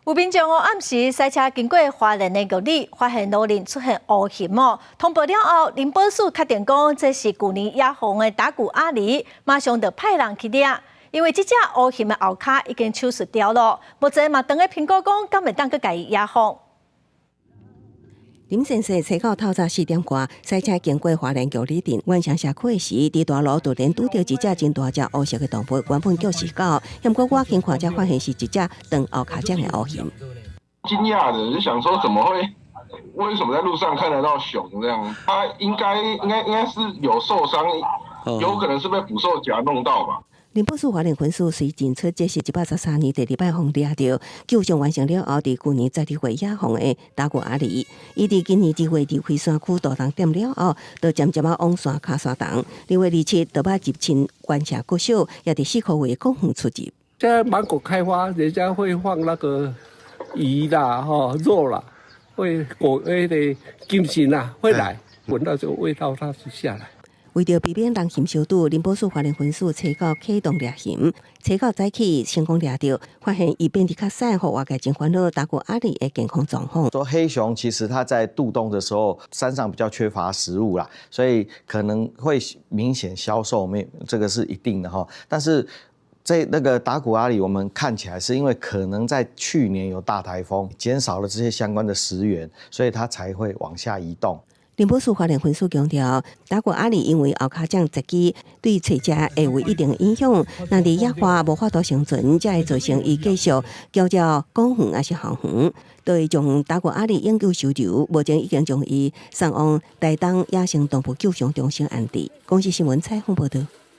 有民眾哦，暗時駛車經過花蓮的玉里，發現路面出現烏熊哦。通報了後，林保署確定講這是舊年野放的達古鴨梨，馬上就派人去掠。因為這隻烏熊的後跤已經手術掉了，目前嘛當咧評估講，敢會當閣共伊野放。林先生初九透早4點外，駛車經過花蓮玉里鎮縣城社區的時，佇大路突然拄著一隻真大隻烏色的動物，原本叫是狗，毋過倚近看才發現是一隻長後跤掌的烏熊。驚訝的就想說，怎麼會？為什麼在路上看得到熊這樣？它應該是有受傷，有可能是被捕獸夾弄到吧。林保署花蓮分署隨認出，這是113年第二擺予掠著，救傷完成了後，佇舊年12月野放的達古鴨梨。伊佇今年2月離開山區渡冬點了後，就漸漸仔往山跤山東。2月27就欲入侵縣城國小，也佇4個月公園出入。現在芒果開花，人家會放那個魚啦、吼肉啦，會果那個金星啊，會來聞到這個味道，它就下來。為著避免人熊相拄，林保署花蓮分署初九啟動獵熊，初九早起成功掠著，發現伊變得較細，予外界真煩惱達古鴨梨的健康狀況。說黑熊其實它在渡冬的時候，山上比較缺乏食物啦，所以可能會明顯消瘦，沒這個是一定的哈。但是這那個達古鴨梨，我們看起來是因為可能在去年有大颱風，減少了這些相關的食源，所以它才會往下移動。林保署花蓮分署強調，達古鴨梨因為後跤掌截肢，對揣食會有一定影響。若佇野外無法度生存，才會造成伊繼續繳交公園抑是後園，就會將達古鴨梨永久收留。目前已經將伊送往台東野生動物救傷中心安置。公視新聞採訪報道。